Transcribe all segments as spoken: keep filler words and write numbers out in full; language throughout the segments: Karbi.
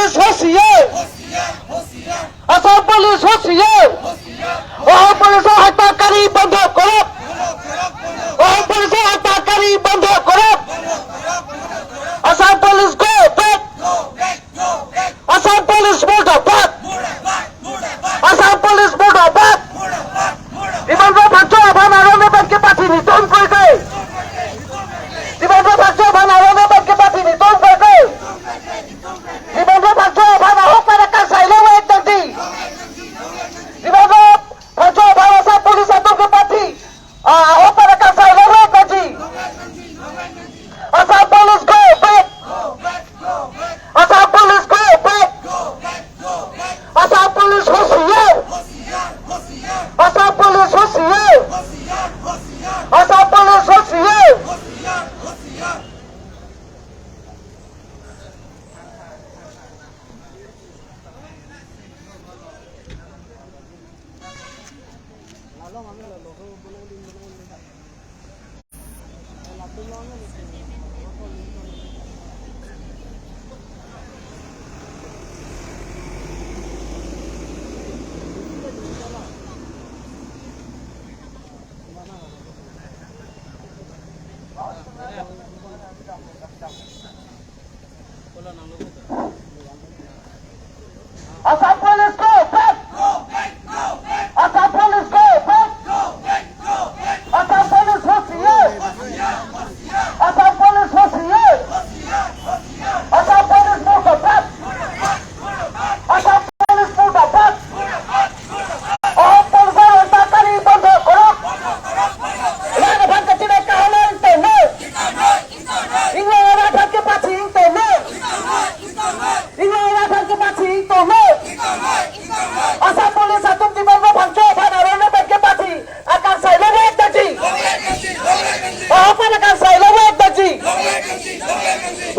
পুলিচ হুঁশিয়ার। আসাম পুলিচ হুঁশিয়ার। অসম পুলিচৰ হত্যাকাৰী বন্ধ কৰক। অসম পুলিচৰ হত্যাকাৰী বন্ধ কৰক। Assam police go back। Assam police মুৰ্দাবাদ। আসাম পুলিচ মুৰ্দাবাদ। Demand Bhangsho aphan aron pen kepathinidun koi koi. Demand Bhangsho aphan aron pen kepathinidun koi koi. Demand Bhangsho aphan ahok pen akangsai longvek nangji. Demand Bhangsho aphan Assam Police atum kepathi, ah, ahok pen akangsai longvek nangji. Assam Police go back. Assam Police go back. Assam Police হুঁশিয়ার। Assam Police হুঁশিয়ার। Assam Police হুঁশিয়ার। Assam Police go back! Assam Police go back! Assam Police হুঁশিয়ার! Assam Police হুঁশিয়ার! Assam Police মুর্দাবাদ! Assam Police মুর্দাবাদ! অসম পুলিচৰ হত্যাকাৰী বন্ধ কৰক! Rat aphan kachedek kahalo ingtongnoi! Inglong rat aphan kepathinidun ingtongnoi! Inglong rat aphan kepathinidun ingtongnoi! Assam Police atum Demand Bhangsho aphan aron pen kepathi akangsai longvek nangji! Ahok pen akangsai longvek nangji!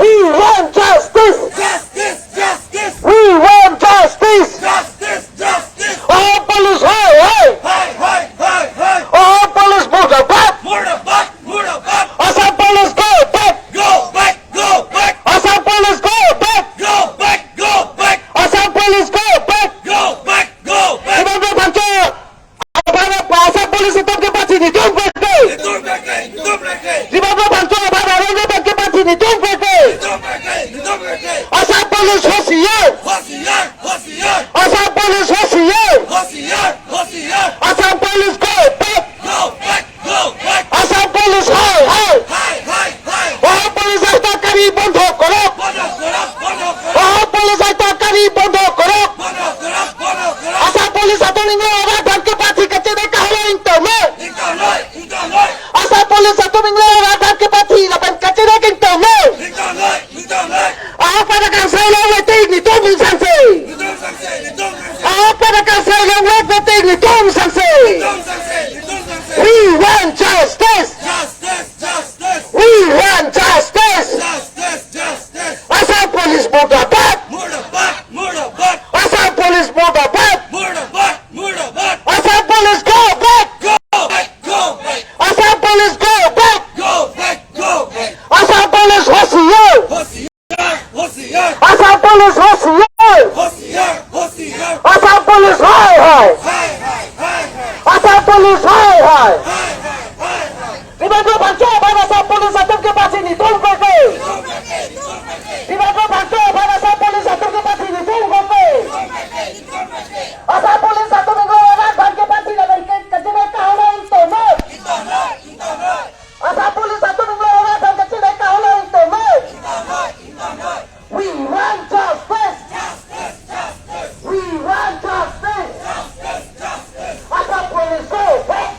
We want justice! Justice! Justice! We want justice! Justice! Justice! Assam Police hai hai! Hai, hai, hai, hai! Assam Police মুর্দাবাদ! মুর্দাবাদ! মুর্দাবাদ! Assam Police go back! Go back! Go back! Assam Police go back! Go back! Go back! Assam Police go back! Go back! Go back! Demand Bhangsho aphan Assam Police atum kepathinidun koi koi! Nidun koi koi! Nidun koi koi! Demand Bhangsho aphan aron pen kepathinidun koi koi! Nidun koi koi! Nidun koi koi! Assam Police হুঁশিয়ার! হুঁশিয়ার! হুঁশিয়ার! Assam Police হুঁশিয়ার! হুঁশিয়ার! হুঁশিয়ার! Assam Police go back! Go back! Go back! Assam Police hai hai! Hai, hai, hai! অসম পুলিচৰ হত্যাকাৰী বন্ধ কৰক! বন্ধ কৰক! বন্ধ কৰক! অসম পুলিচৰ হত্যাকাৰী বন্ধ কৰক! বন্ধ কৰক! বন্ধ কৰক! Assam Police atum inglong rat aphan kepathi kachedek kahalo ingtongnoi! Ingtongnoi! Ingtongnoi! Assam Police atum inglong rat aphan kepathi lapen kachedek ingtongnoi! Ingtongnoi! Ingtongnoi! Ahok pen akangsai longvek nangji, nelitum ingsangsai! Nelitum ingsangsai! Nelitum ingsangsai! Ahok pen akangsai longvek nangji, nelitum ingsangsai! Nelitum ingsangsai! Nelitum ingsangsai! We want justice! Justice! Justice! We want justice! Justice! Justice! Assam Police মুর্দাবাদ! মুর্দাবাদ! মুর্দাবাদ! Assam Police মুর্দাবাদ! মুর্দাবাদ! মুর্দাবাদ! Assam Police go back! Go back! Go back! Assam Police go back! Go back! Go back! Assam Police হুঁশিয়ার! হুঁশিয়ার! হুঁশিয়ার! Assam Police হুঁশিয়ার! হুঁশিয়ার! হুঁশিয়ার! Assam Police hai hai! Hai, hai, hai, hai! Assam Police hai hai! Hai, hai, hai, hai! Demand Bhangsho aphan Assam Police atum kepathinidun koi koi! Demand Bhangsho aphan Assam Police atum kepathinidun koi koi! Assam Police atum inglong rat aphan kepathi lapen ke kachedek kahalo ingtongnoi! Assam Police atum inglong rat aphan kachedek kahalo ingtongnoi! We want justice! We want justice! Assam Police go back!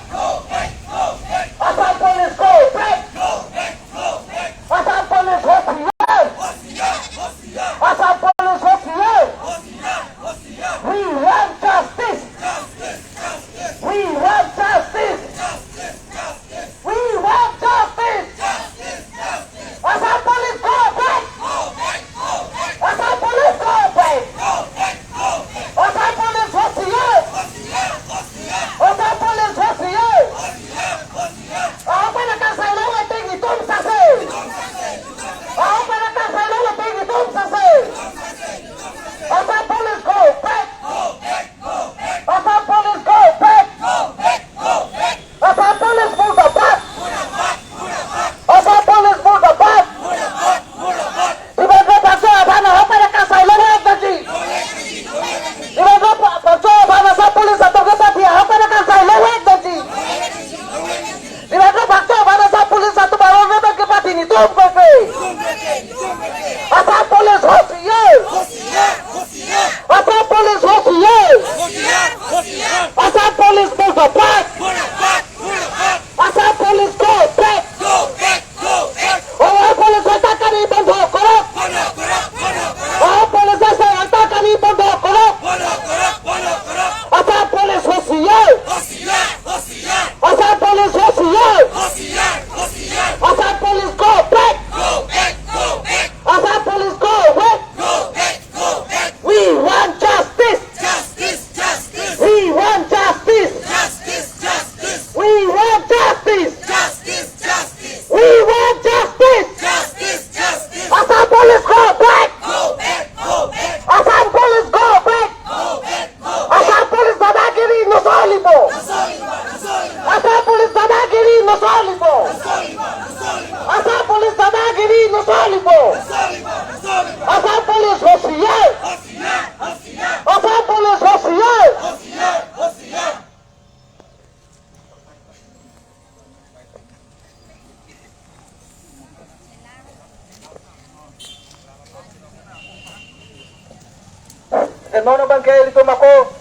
Non abangke ilitum ako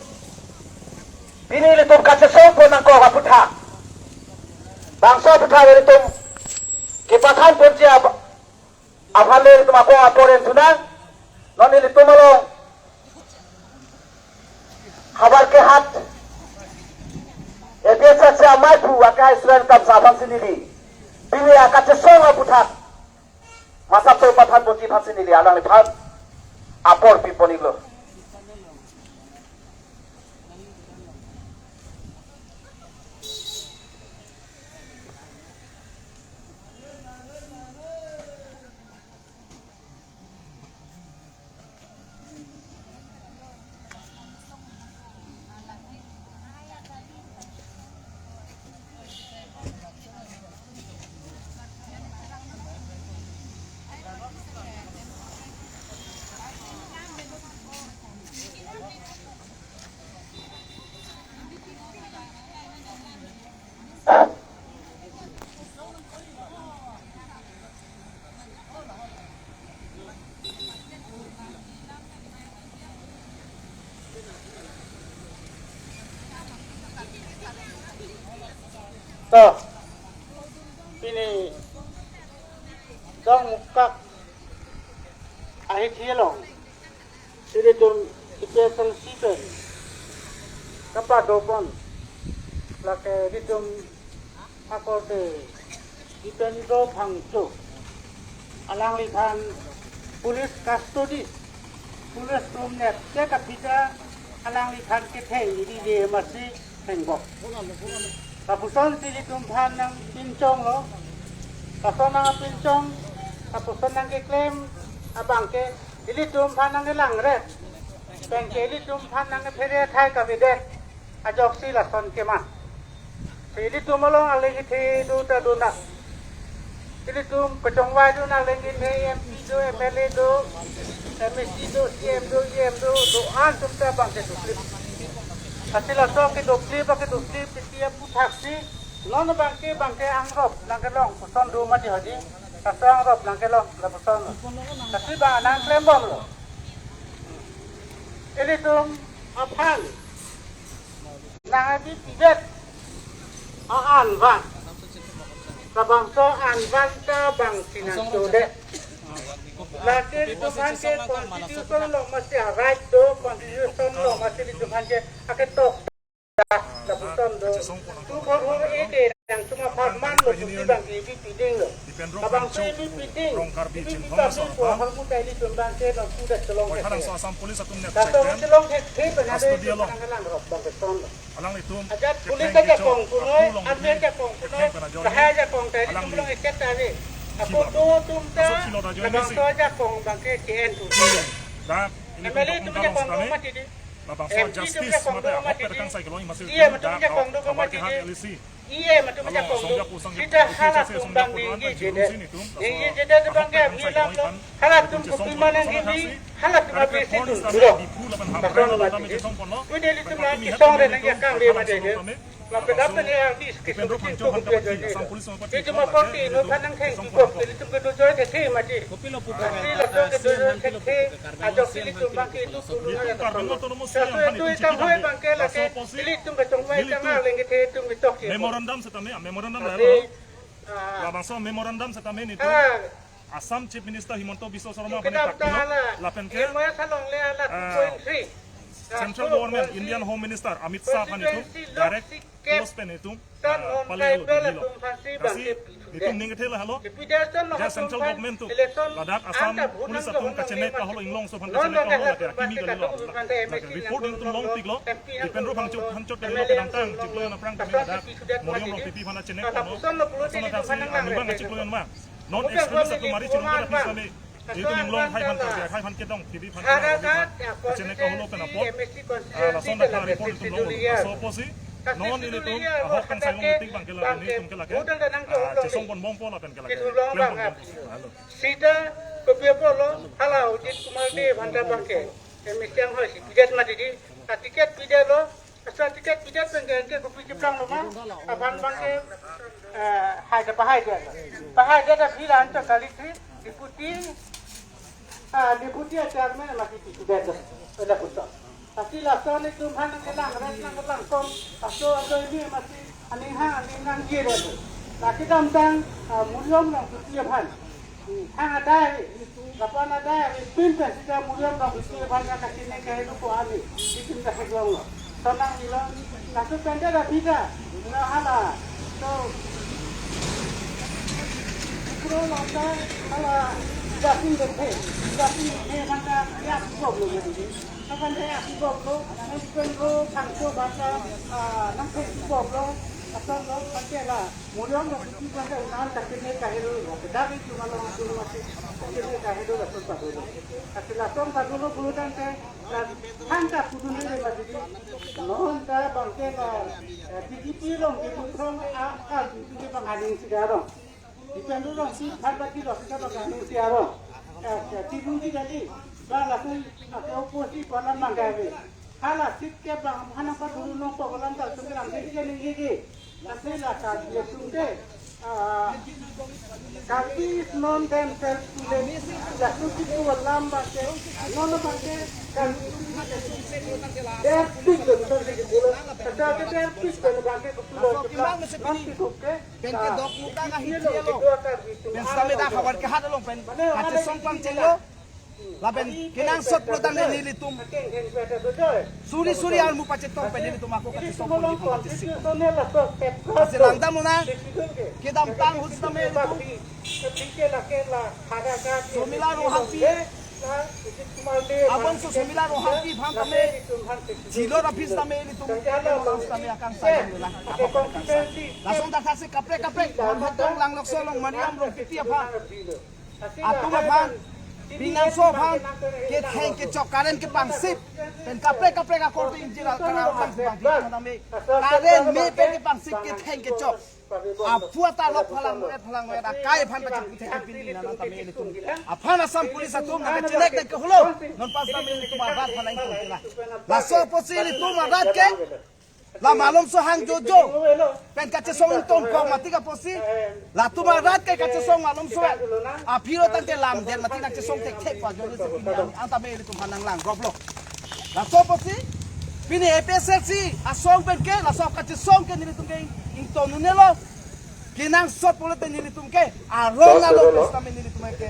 pini ilitum kachesongpon nangkok aputhak. Bangso aputhak ilitum kepathanponji ap-, aphan le ilitum ako apor en thunang. Non ilitum along Habar kehat A P S S C amei pu aka Israel Kamsa aphansi neli pini akachesong aputhak masap so pathanponji aphansi neli alangliphan apor pipon iklo. To, pini Dongmukak ahithi along ilitum A P S S C pen kapadopon, lake ilitum akorte Dipendro Phangcho alangliphan police custody, police room net ke kapita alangliphan ketheng idi de masi thengbok. Lapuson si ilitum aphan nangpinchonglo. Lason nangpinchong, lapuson nangkeklem abangke ilitum aphan nangkelangret. Penke ilitum aphan nangkephere athai kavedet ajoksi lason kema. Si ilitum along aling kethe do ta do na. Ilitum kachongvai do na, aling kethe M P do, M L A do, M A C do, C M do, E M do, do-an atum ta abangke doklip. Lasi laso kedoklip, akedoklip titi aputhaksi non abangke, abangke angrop nangkelong puson do mati hadi. Laso angrop nangkelong lapuson. Lasi abang nangklembomlo. Ilitum aphan nangkebipidet a-anvan. Labangso anvan ta bang sinang chode. Lake ilitum aphan ke constitution along masi a-right do, constitution along masi ilitum aphan ke aketok lapuson do. Tu bor bor eke nangtum apharman lo, tu bang ke bipidinglo. Labangso bipiding, bipi kami pu ahormu ta ilitum abangke nangpudet chelong ke. Assam Police atum net laso check pen chelong ke the pen ade custody along nangkelangrop abangke sonlo. Alanglitum ajat police ajakong punoi, army ajakong punoi, lahai ajakong ta ilitum along eket ta ave. Ako do atum ta labangso ajakong abangke ke-en tu. Dak M L A atum ajakong do mati di. Labangso M P atum justice ajakong mate do ahok mati di. Perkang sai kelong imasi E M atum ajakong do mati di. E M atum ajakong do. Sita halatum abang ningjejedet. Ningjejedet abangke bilang lo. Halatum kopi ma nangkebi, halatum abisi dun duro. Lason lo mati di. Pini ilitum nangkesong re nangkekang re mati di. Lapen dapen ya di keso kecil tu kopi ajoine. Ilitum akorte non aphan nangthengpi kok, ilitum kedo joi kethe mati. Tapi laso kedo joi kethe ajok ilitum abangke itu pulu. Ilitum Karbi Anglong Autonomous Council aphan ilitum chikidam, abangke lake laso apotsi ilitum kachongvai ilitum kang aling kethe ilitum ketok ke. Memorandum setame, memorandum lalu. Labangso memorandum setame nelitum Assam Chief Minister Himanta Biswa Sarma aphan tak lapen ke M O S along le ala two point three. Central Government, Indian Home Minister Amit Shah aphan itum direct post pen itum, ah, pale lo Delhi lo. Lasi itum ning kethe lahelo. Je central government atum ladak Assam Police atum kachenek aholo inglong so aphan kachenek aholo lake akimi kali lo. Lake report itum longpiklo. Dipendro Phangcho aphan chot kali lo kedamtang chiklo aphrang kami ladak Moriong Rongpipi aphan chenek aholo. Lason athak si anima chiklo ma. Non extremist atum mari chirung kada pis kami. Itum inglong hai aphan kali, hai aphan kedong, T V aphan kedong, hai aphan chenek aholo pen apot. Ah, lason athak report itum long laso apotsi. Non ilitum ahok kangsai longletik abangke la, ilitum ke lake, ah, chesongpon bompo lapen ke lake. Klempon bompo. Halo. Sita kopi apotlo, hala Ajit Kumar Dey aphan ta abangke M A C anghoi si pidet mati di, a ticket pidetlo, asa ticket pidet pen ke kopi cheplanglo ma, aphan abangke, eh, hai ta pahaidet. Pahaidet aphi la anchot kali si, deputy Ah, deputy chairman masi tiki bedo. Pada putar. Lasi laso nelitum aphan nangkelang ret nangkelang kom. Laso ajoine masi aning hang aning nangji ret. Lasi kedamtang, ah, Muriam Rongpipi aphan. Hmm, hang adai, lapu-an adai, pin pen sita Muriam Rongpipi aphan nangkachini kahelo ko ani. Itum kahelo lo. Sonang ilo, laso pen ta bida, na hala. So, Ukro longta, hala, jasin denghe, jasin denghe bangta, ya, boblo jadi. Kapan ya, boblo, nang pen ro, thangso bangta, ah, nang pen boblo, asal lo, pake la, Muriam Rongpipi bangta, unan kachini kahelo, kedari cuma lo, cuma si, kachini kahelo, laso padolo. Kasi laso padolo, bulu tangte, Hanta pudun dele ma didi. Non ta bangke na, eh, B J P along ke putrong a, a, B J P bang aning si arong. Dipendro along si phan baki lo si bang aning si arong. Eh, eh, tidun di dali. Ba langsung, eh, opo si kolam mangga be. Hala sit ke bang, hana pa dulu nong po kolam ta sung ke lam didi ke ning didi. Lasi la Karbi atum ke, ah, Karbi is known themselves to the, laso kipu alam bangke, non bangke, Karbi atum ke, they are big don, sorry, kipu lo, kata ke they are big don bangke, kipu lo, kipu lo, non kipu ke, Pen ke ah, dok muka ka kipu hit lo, lo. Kipu Karbi atum, Pen ah, same lo, dak lo. Havar ke hat along pen. Mane, kachesong mane, pangcheng lo. Lapen kenangsot pulo tangte nelitum suri suri armu pachetong pen nelitum ako kachesong pon nelitum kachesik. Lasi langdam lo na, kedamtang ahut sitame nelitum Somila Ronghangpi, abangso Somila Ronghangpi aphan tame, Jilor aphi tame nelitum sitame akangsai lo na. Lason ta thaksi kaprek kaprek, non hatong Langlokso along Muriam Rongpipi aphan atum aphan, pinangso aphan, ketheng kechok current kepangsip, pen kaprek kaprek akorte ingjir al karang lang si bang di, nang me, current me pen kepangsip ketheng kechok. Aphu ta lok phalang et phalang et akai aphan pachiphu thek pin di nang tame nelitum. Aphan Assam Police atum nang kachinek dek ke hulo, non pas tame nelitum arat phalang tum kela. Laso apotsi nelitum arat ke la malomso hang jojo pen kachesong ingtong kok mati ka apotsi, latum arat ke kachesong malomso aphi lo tangte lam den mati nangchesong thekthe ko ajoine si pini ang tame nelitum aphan nang lang gop lo. Laso apotsi pini A P H L C asong pen ke laso kachesong ke nelitum ke ingtong un-e lo. Kenangsot pulote nelitum ke arong alo pen sitame nelitum ke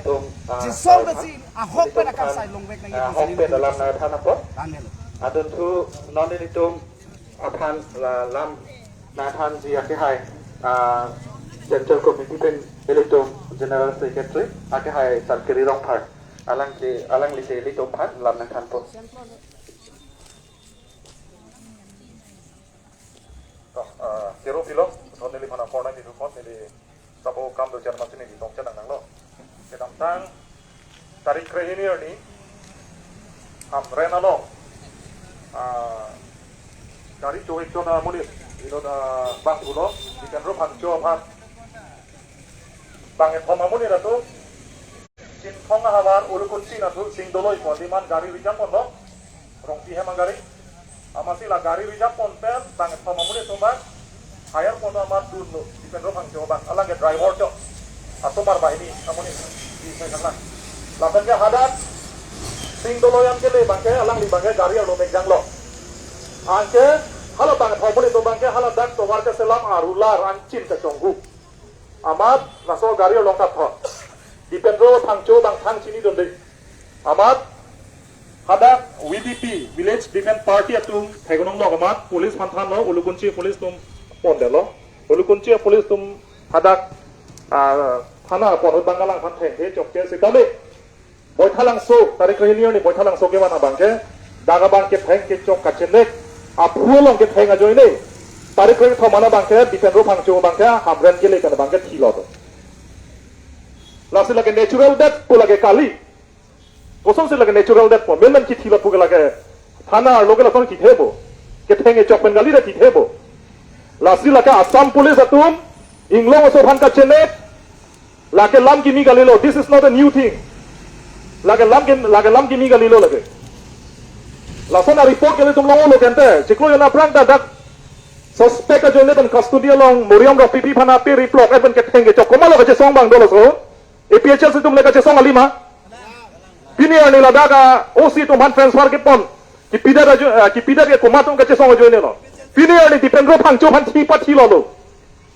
chesong pensi ahok pen akangsai longvek nang ahok pen alam nang than apot. Amen. Adunthu non nelitum aphan la lam nangthanji akehai, ah, Central Committee pen ilitum General Secretary akehai Sarkiri Rongphar, alangke, alangli ke ilitum aphan lam nangthanpo. To, ah, kero pilo, non neliphan akorna kitu kon neli sabo kam dojan masi neli tongchet nang nanglo. Kedamtang tarik krehini arni Hamren along, ah, gari chowek chona amonit, ilo da bang pulo, Jitendra Phangcho aphan bang ethom amonit atum Chinthong ahavar Ulukunchi nathur Sing Doloi ko liman gari reserve ponlo, Rongpi hem agari. Amatsi la gari reserve pon pen bang ethom amonit atum bang hire ponlo amat dunlo, Dipendro Phangcho bang, alangke driver chot. Asomar bahini amonit di sai kanglang. Lapen ke hadak Sing Doloi an kele bangke, alangli bangke gari arlo mekjanglo. Anke hala bang ethom amonit atum bangke hala dak tovar keselam arular anchin kachonghu. Amat laso gari along kathon. Dipendro Phangcho bang thang chinidunde. Amat hadak V D P, Village Defense Party atum theklonglo amat police aphan thanlo, Ulukunchi police atum pondetlo. Ulukunchi police atum hadak, ah, thana pon ahut bang alangphan thengthe chokche sitame Boithalangso, tarik krehini arni Boithalangso kevan abangke, dak abangke theng kechok kachenek aphu along ketheng ajoine, tarik krethom an abangke, Dipendro Phangcho abangke, Hamren kele pen abangke thilo. Lasi lake natural death pu lake kali. Kosonsi lake natural death pu, men men kithilo pu ke lake, thana arlo ke lason kithebo. Ketheng kechok pen kali de kithebo. Lasi lake Assam Police atum, inglong aso aphan kachenek, lake lam kimi kalilo, this is not a new thing. Lake lam kim, lake lam kimi kalilo lake. Lason a-report ke ilitum longlo kente, chiklo jon aphrang ta dak suspect ajoine pen custody along Muriam Rongpipi aphan ape riplok, eh, pen ketheng kechok komatlo kachesong abang dolo so. A P H L C atum le kachesong kali ma. Pini arni ladak a-O C atum aphan transfer kepon. Kipidet ajo, ah, kipidet ke komat atum kachesong ajoinelo. Pini arni Dipendra Phangcho aphan thi pathilolo.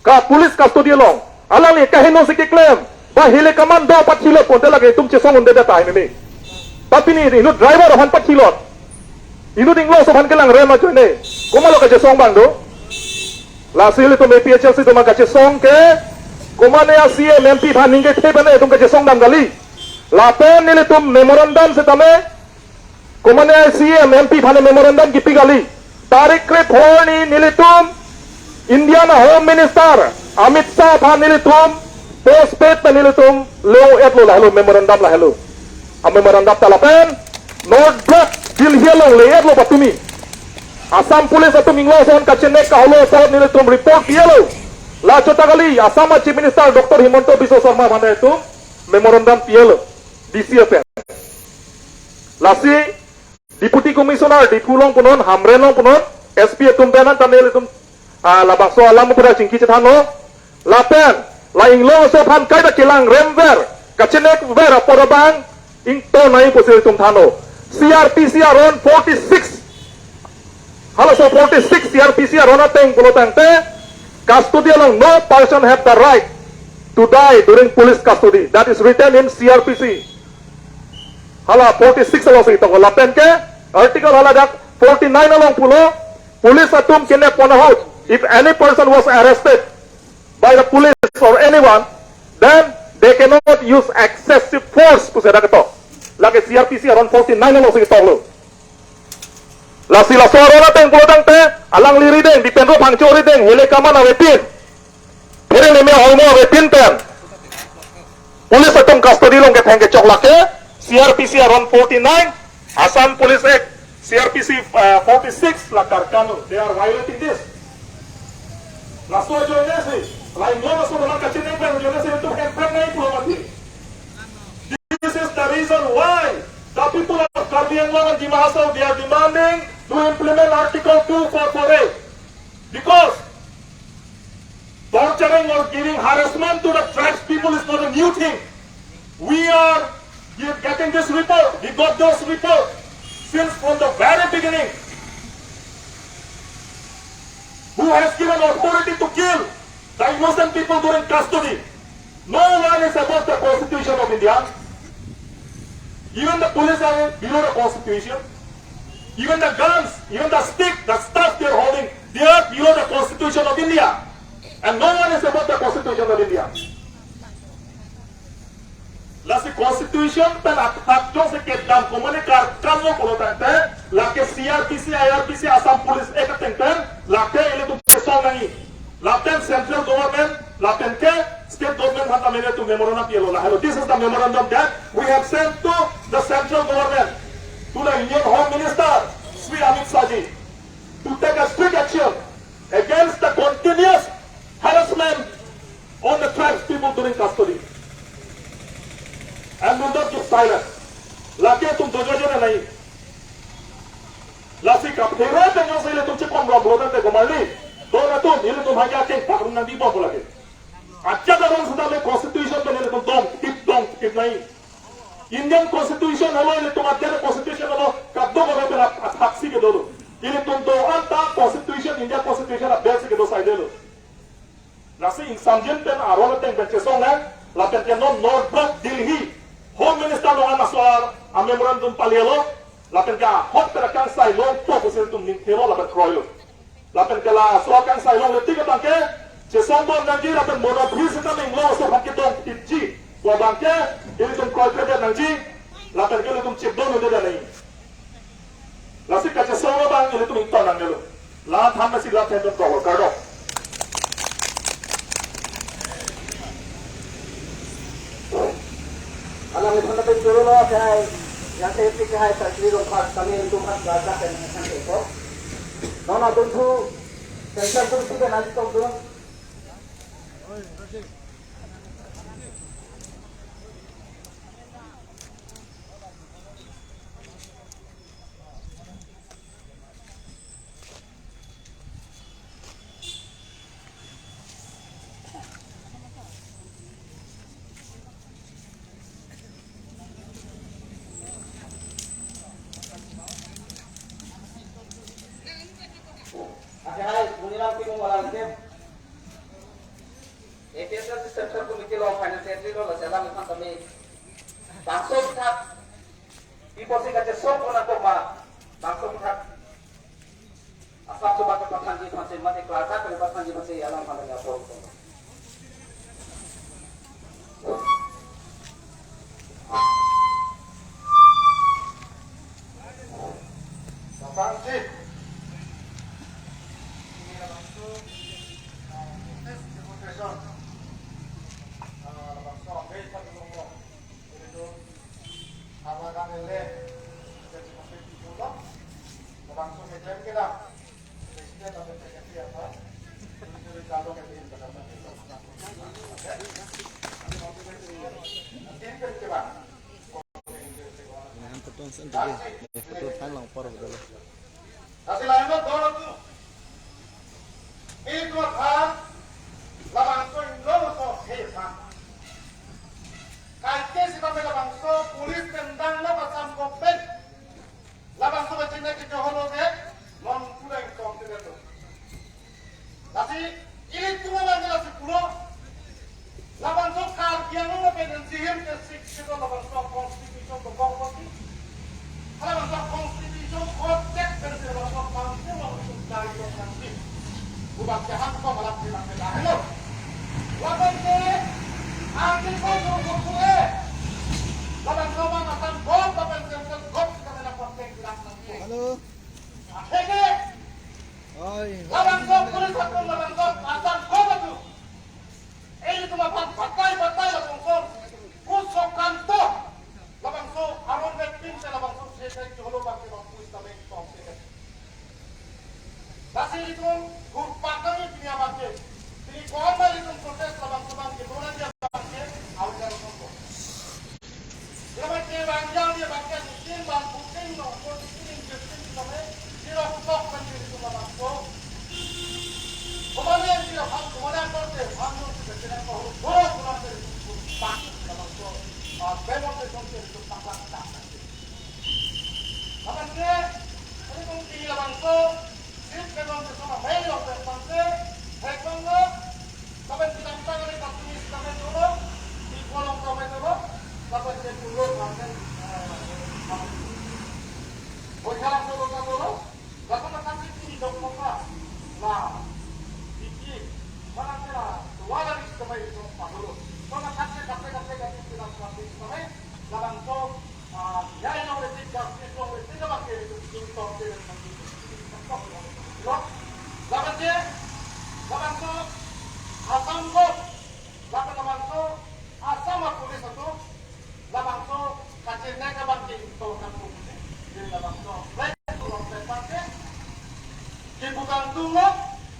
Ka police custody along. Alangli kaheno si keklem. Ba hile kaman do pathilo pulote lake itum chesong un'edet tahai nini. Tapi pini inut driver aphan pathilot. Inut inglo aso aphan kelang rem ajoine. Komatlo kachesong abang do. Lasi ilitum A P H L C atum kachesong ke. Komatne a-C E M M P aphan ningke the pen itum kachesong dam kali. Lapen nelitum memorandum setame. Komatne a-C E M M P aphan memorandum kipi kali. Tarik krepho arni nelitum Indian Home Minister Amit Shah aphan nelitum postpaid pen nelitum le-etlo lahelo memorandum lahelo. A-memorandum ta lapen North Block Delhi along le-etlo patumi. Assam Police atum inglo ason kachenek kaholo apot nelitum report pilo. La chot ta kali Assam a-Chief Minister Doctor Himanta Biswa Sarma aphan itum memorandum pilo D C pen. Lasi Deputy Commissioner Diphu along punon, Hamren along punon, S P atum pen an ta nelitum, ah, labangso alam pura chingki chethanlo. Lapen la inglong aso aphan kaita kelang remver, kachenek ver apor abang ingtonnoi pusi itum thanlo. C R P C aron forty-six. Halaso forty-six C R P C aron ateng pulo tangte, custody along, "No person have the right to die during police custody." That is written in C R P C. Hala forty-six alongsi tong lapen ke article hala dak forty-nine along pulo, police atum kenep pon ahut, if any person was arrested by the police or anyone, then they cannot use excessive force pusi dak ketok. Lake C R P C aron forty-nine alongsi tonglo. Lasi laso aron ateng pulo tangte, alangli rideng, Dipendra Phangcho rideng, hile kaman avepin, Phereng Limia Hormu avepin pen police atum custody along ketheng kechok lake C R P C aron forty-nine, Assam Police Act, C R P C, uh, forty-six la karkan lo. They are violating this. Laso ajoine si, la inglo laso dalam kachenek ver ajoine si itum hempet nai pulo mati. This is the reason why the people of Karbi Anglong and Dima Hasao, they are demanding to implement Article two four four A. Because torturing or giving harassment to the tribes people is not a new thing. We are getting this report. We got this report since from the very beginning. Who has given authority to kill the innocent people during custody? No one is above the Constitution of India. Even the police are below the Constitution. Even the guns, even the stick, the staff they are holding, they are below the Constitution of India. And no one is above the Constitution of India. Lasi Constitution pen athak jongsi kedam komatne karkan lo pulo tangte, lake C R P C, I R P C, Assam Police Act ateng pen, lake ilitum chesong nangji. Lapen central government, lapen ke state government aphan ta ilitum memorandum pilo lahelo. This is the memorandum that we have sent to the central government, to the Union Home Minister, Shri Amit Shah ji, to take a strict action against the continuous harassment on the tribes people during custody. And will not keep silent. Lake itum dojo jona nai. Lasi kaphere pen jongsi ilitum chepon rom lo tangte komarli, don atum, ilitum hanya keng pakrung nangji bom lake. Ajat aron setame Constitution pen ilitum dongtip dongtip nai. Indian Constitution helo, ilitum ajat Constitution helo, kadokave pen athak si kedo lo. Ilitum do anta Constitution, India Constitution abel si kedo saide lo. Lasi ingsamjin pen aron ateng pen chesong nang, lapen ke non North Block Delhi Home Minister along an laso a-memorandum pale lo, lapen ke ahok pen akangsai longpo pusi itum ningthelo lapen kroilo. Lapen ke laso akangsai longle tik abang ke chesong bom nangji, lapen monabri setame inglo aso aphan kedongtipji pu abang ke ilitum kroikredet nangji, lapen ke ilitum chedondunde nangji. Lasi kachesong abang ilitum ington nangnelo. La thangnat si la thangnat ko kardom. Alangliphan ta pin choro lo sai, yang safety ke hai sakri rong phak kami ilitum hat baca kan kan ko. Nona tum thu sensor tum si kan nanti tong tum. Alang ke A P H L C Central Committee along Finance Secretary lo, lasi alangliphan tame bangso aphuthak, pi apotsi kachesong pon nangkok ma, bangso aphuthak asap subat pathanji aphansi mate klardak pathanji aphansi alangliphan tame apor. Pathanji. Ini langsung, eh, proses demonstration. Eh, langsung ambil satu nomor. Jadi itu, apa kan ele, jadi masih di Jolo, langsung meja kita. Presiden atau secretary apa? Jadi kalau nggak bisa, nanti coba. Ini kan betul, sendiri. Ya, betul, kan lapor betul. Lasi lahenlo do-an atum. Ilitum aphan labangso inglongso he aphan. Kaike sitame labangso police pen dang lo Assam government. Labangso kachini ke joholo ke non kurang tong tidak tu. Lasi ilitum abang lasi pulo. Labangso Karbi Anglong lapen N C Hills ke Sixth Schedule labangso constitution to kong kosi. Halabangso constitution kotek pen si labangso bangso labangso dari lo nanti. Bubak jahan ko malam di nanti dah lo. Lapen ke article dua puluh dua. Labangso bang Assam gov lapen central gov kita mena kotek bilang nanti. Halo. Akhirnya Oi. Labangso police atum, labangso Assam gov atum. Ilitum aphan batai batai labangso. Kusokanto. Labangso aron vet pin te labangso sesai cholo bangke bang police tame tong sesai. Lasi ilitum gurpa kami pini abangke. Pini ko-an ma ilitum protest labangso bangke. Dolan dia bangke. Awal dari sopo. Selamat ke bang jam dia bangke. Mungkin bang puting no. Ko mungkin injection selamat. Sila putok kan diri tu labangso. Kemana yang tidak ham, kemana yang korte, ham yang tidak kena kau, borok pulang dari bang, labangso. Ah, memang ke songke itu paklang tak. Lapen ke, ini kung tinggi labangso, sip ke bang ke sama main lo ke bang ke, hek bang lo, lapen kita kita kali tak tulis kami dulu, di kolom kami dulu, lapen ke dulu kami, eh, oh, jalan dulu, jalan dulu. Lapen makan si kini dok moka. Nah, iki, mana kira, dua lagi kita main dok padulu. Mana kasih, kasih, kasih, kasih, kita main, kita main, labangso, ah, ya, yang udah tiga, yang udah tiga, pakai itu, itu, itu, itu, itu, itu, itu, itu, itu, itu, itu. Laban je, labangso, Assam gov, lapen labangso, Assam police atum, labangso kachirnek abang ke to kan pun. Jadi labangso, lain tu long pen pakai. Kibukan tunggu,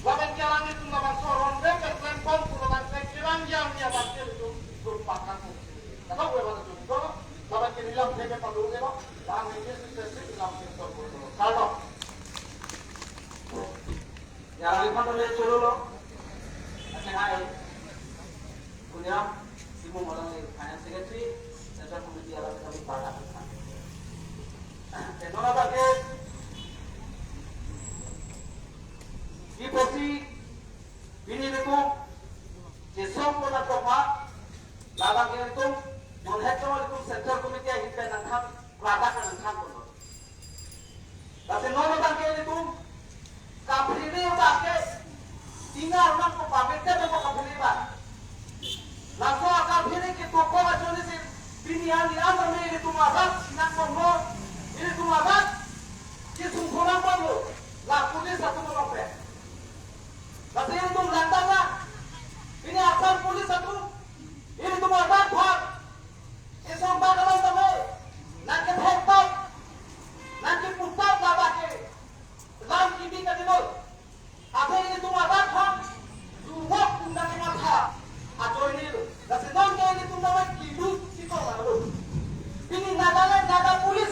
laban jalan itu labangso ronde ke klempong pulo kan ke kirang yang dia bangke itu berpakan pun. Kalau gue pada tunggu, laban kiri lam dia ke palu ke lo, lang ini sukses di lam sektor pulo. Kalau ya, ini kan boleh dulu lo. Aceh hai. Kunyam, si mung orang ni, hanya secretary, Central Committee alam kami pada. Tenora bagi, di posisi ini deku, jesong pun atau apa, labang yang itu, non head itu Central Committee yang kita nangkap, keladakan nangkap pun. Tapi non abang ke ilitum, kaphere abang ke, ingar nang ko pamete ko kaphere abang. Laso kaphere ke toko ajo ni si, pini ani amar me ilitum abat, nang ko no, ilitum abat, kisung kurang pamlo, la police atum no pe. Tapi ilitum lantas na, ini Assam police atum, ilitum abat bhag, Isong bak alam tame, nang kethek tap, nang kepu tap labang ke, lam kibi kadinol. Ave ilitum arat ha, luwak tum nang kematha, ajoine lo. Lasi non ke ilitum tame kilu sikok lalu. Pini Nagaland, Naga police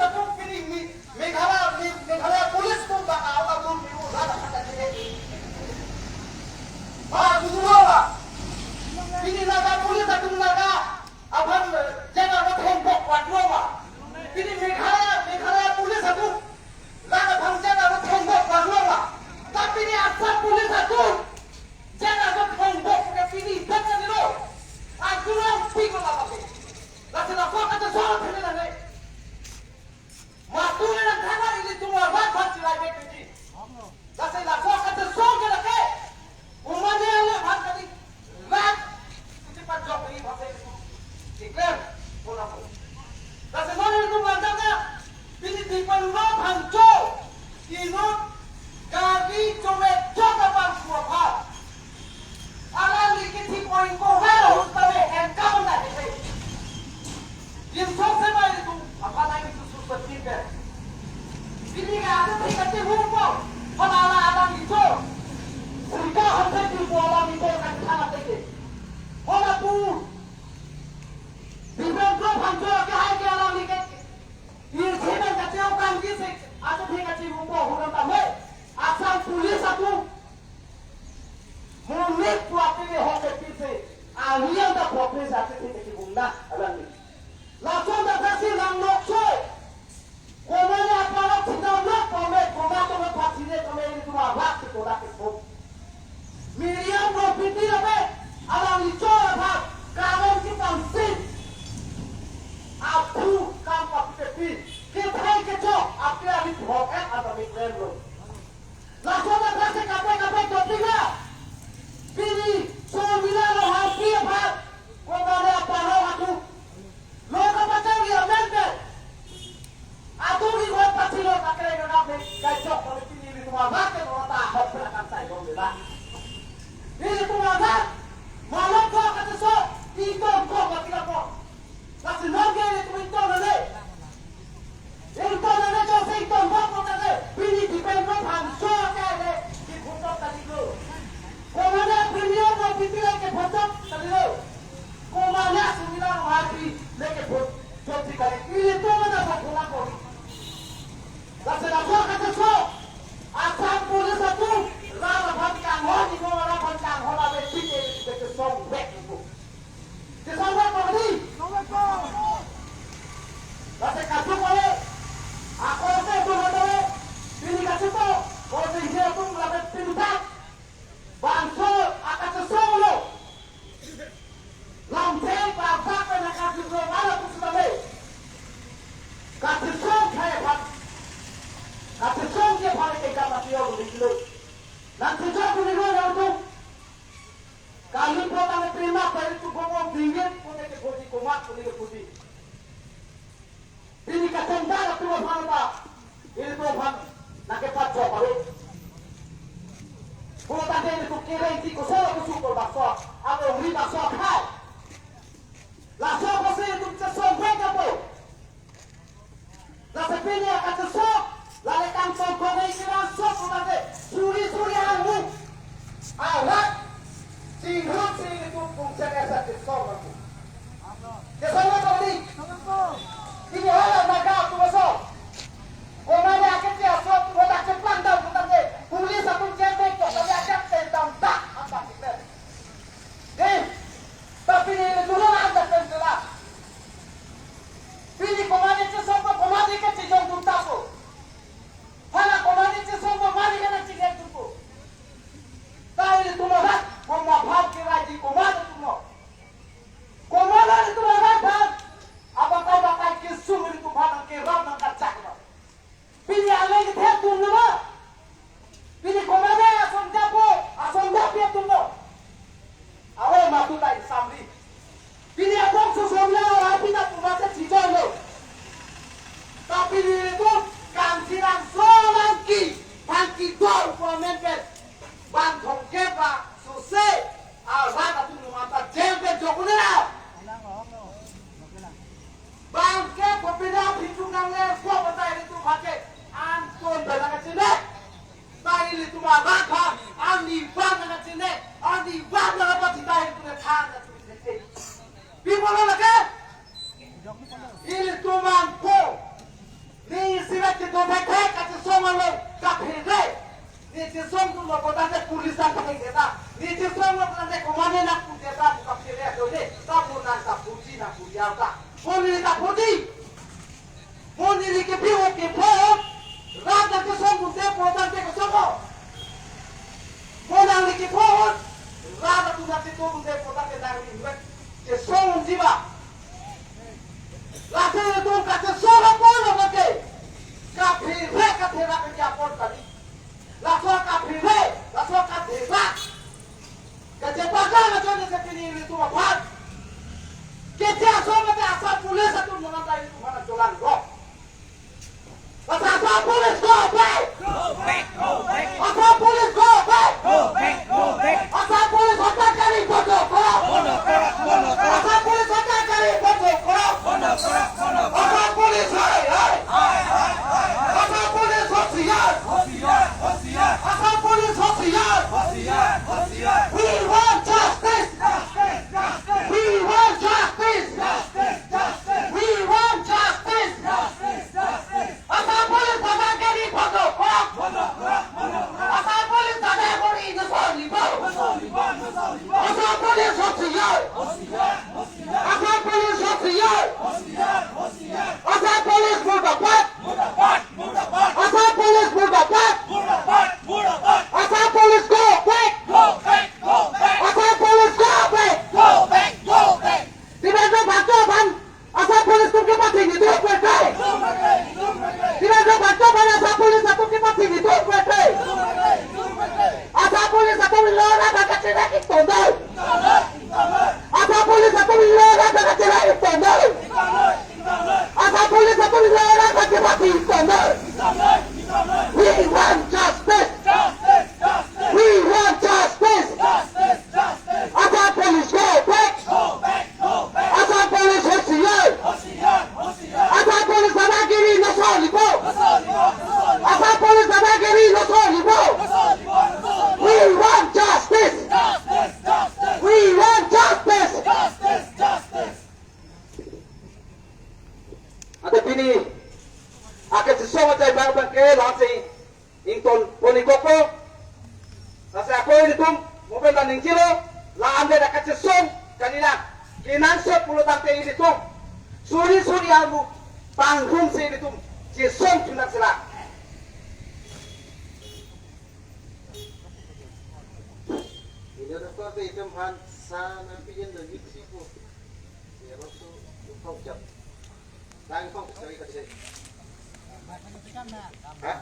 Pangcho, inut gari chomechok abangphu aphan alangli kethip o-ingkoi ahut tame enkam nang kethip. Dimsong semai itu aphan ai itu susah pinter. Ini ka ada tingkat di hukum. Hala alangli cho. Sehingga hampir di bola itu akan sangat tinggi. Hala pu. Di Pangcho, Pangcho ke hai ke alangli ke. Irsi pen kacheu kangji si, athe kachimupo hurang tame. Assam Police atum monit puapili hokpetisi, alian ta puapili athe kachibung na alangli. Lason ta kasi lang nok soi. Komane apalok sida nok pame, komat tame pachine tame ilitum abak si kodak kesong. Miriam Rongpipi lapen alangli chor aphan karen kepangsit aphu kam papipepi, kethai kechok api ari phok-et anta mi klemlo. Lason aphasi kaprek kaprek dopiklo. Pini Sormila Ronghangpi aphan komane apalok atum lo kapachari amen pen. Atum ni hot pachilo kakreng nangkap ni kachok kami pini ilitum abak ke nora ta hot pelakan sai dong dela. Ilitum abak malok ko kata so, ington ko mati lapo. Lasi non ke ilitum ington nane. Ington nane cho se ington bok ko kata. Pini depend ko Pangcho ke le kiphuchok tadi lo. Komane pini o ko pipila kiphuchok tadi lo. Komane Sormila Ronghangpi le kephuchok si kali. Ilitum ada bok ko. Lasi lapuan kata so, Assam Police atum rat aphan kanghon, imo rat aphan kanghon ave pite pite kesong vek itu. Kesong vek ko di? Lasi kachuk kali. Ako se itu kata le. Pini kachuk to. Ko se dia tu lapen pini tak. Bangso akachesong lo. Lamthe bangsa pen akachesong ala pusitame. Kachesong khai aphan. Kachesong ke aphan ke kam ati o diklo. Nang chesong kuni lo ya utu. Kali po tang prima pari tu gomong dingin pune ke poti komat pune ke poti. Pini kachongdar atum aphan ta, ilitum aphan nangkepachok ave. Pulotangte ilitum kereng ti kosolo kosupor bakso, amo ri bakso akhai. Laso apotsi ilitum chesong vek apo. Lasi pini akachesong, lale kangtong konei kiran sok pulotangte, suri suri angmu. Arak, chinghut si ilitum kungsen esa chesong apo. Kesana tadi. Ini hala Naga atum aso. Komane akete aso atum hodak cheplang dam putang ke. Police atum check back to kami ajak te dam dak apa kita. Eh, tapi ini dulu anda tentara. Pini komane chesong ko komane ke chejong tuntas ko. Hala komane chesong ko mari kana chejong tuntas ko. Tahu ini tuh rat, komaphan kira di komane tuh no. Komane ilitum arat aphan, abatai batai kesung ilitum aphan nangkerap nangkachak lo. Pini aleng kethe atum nama. Pini komane asong japo, asong japi atum lo. Awe matu ta isamri. Pini abang susun lo, rapi ta pumasa chijong lo. Tapi ilitum kangsi rang so langki, langki dor ko amen pen. Bang thongke ba suse. Arat atum nung anta jeng pen jok unera. Bangke kopina pintu nang le ko batai ilitum hake. Anton bela kachine. Tai ilitum arat ha. Ani bang kachine. Ani bang na pati tai ilitum than kachine. Bimolo lake. Ilitum angko. Ne isi rat kedobek hai kachesong along kaphere. Ne chesong atum lo pulotangte police ta pakai deta. Ne chesong lo pulotangte komane nangpu deta buka phere ajo ne. Ta mo nang ta puji nang puji ta. Mo ne ta puji. Mo ne li kepi o kepo. Rat nangchesong atum te pulotangte kosong ko. Mo nang li kepo. Rat atum nangchesong atum te pulotangte nang li invest. Chesong unji ba. Laso ilitum kachesong apor lo mate. Kaphere katherak ke apor tadi. Laso kaphere, laso katherak. Kachepaga laso ne se pini ilitum aphan. Keche aso mate Assam Police atum nonam ta ilitum aphan cholang ro. Laso Police, go back! Go back, go back! Assam Police, go back! Go back, go back! Assam Police, হত্যাকারী বন্ধ করো! বন্ধ করো, বন্ধ করো! Assam Police, হত্যাকারী বন্ধ করো! বন্ধ করো, বন্ধ করো! Assam Police, হায়, হায়! হায়, হায়, হায়, হায়! Assam Police, হুঁশিয়ার! হুঁশিয়ার, হুঁশিয়ার! Assam Police, হুঁশিয়ার! হুঁশিয়ার, হুঁশিয়ার! We want justice! Justice, justice! We want justice! Justice, justice, justice! We want justice! Justice, justice! Assam Police, হত্যাকারী বন্ধ করো! বন্ধ করো, বন্ধ করো! Assam Police, হত্যাকারী নজর নিব! নজর নিব, নজর নিব! Assam Police, হুঁশিয়ার! হুঁশিয়ার, হুঁশিয়ার! Assam Police, হুঁশিয়ার! হুঁশিয়ার, হুঁশিয়ার! Assam Police, মুর্দাবাদ! মুর্দাবাদ, মুর্দাবাদ! Assam Police, মুর্দাবাদ! মুর্দাবাদ, মুর্দাবাদ! Assam Police, go back! Go back, go back! Assam Police, go back! Go back, go back! Trivandrum bhakcho aphan Assam Police atum kepathi nidun pete! Trivandrum bhakcho aphan Assam Police atum kepathi nidun pete! Assam Police atum lora kachira kitonda! Assam Police atum lora kachira kitonda! Assam Police atum lora kachipathi tonda! We want justice! We want justice! Assam Police, go back! Assam Police, হুঁশিয়ার! Assam Police, হত্যাকারী নজর নিব! Assam Police, হত্যাকারী নজর নিব! We want justice! We want justice! Ante pini akachesong achai abang abang ke lasi ingtonpon-ikpo. Lasi ako ilitum mo pen ta ningjelo, la-an pen akachesong kalilang. Kenangsot pulo tangte ilitum suri suri armu panghumsi ilitum chesong thunak sila. Ini doktor te itum aphan sana pijen do yiksi po. Ya, waktu kau jam. Tang kau cari kerja. Hah?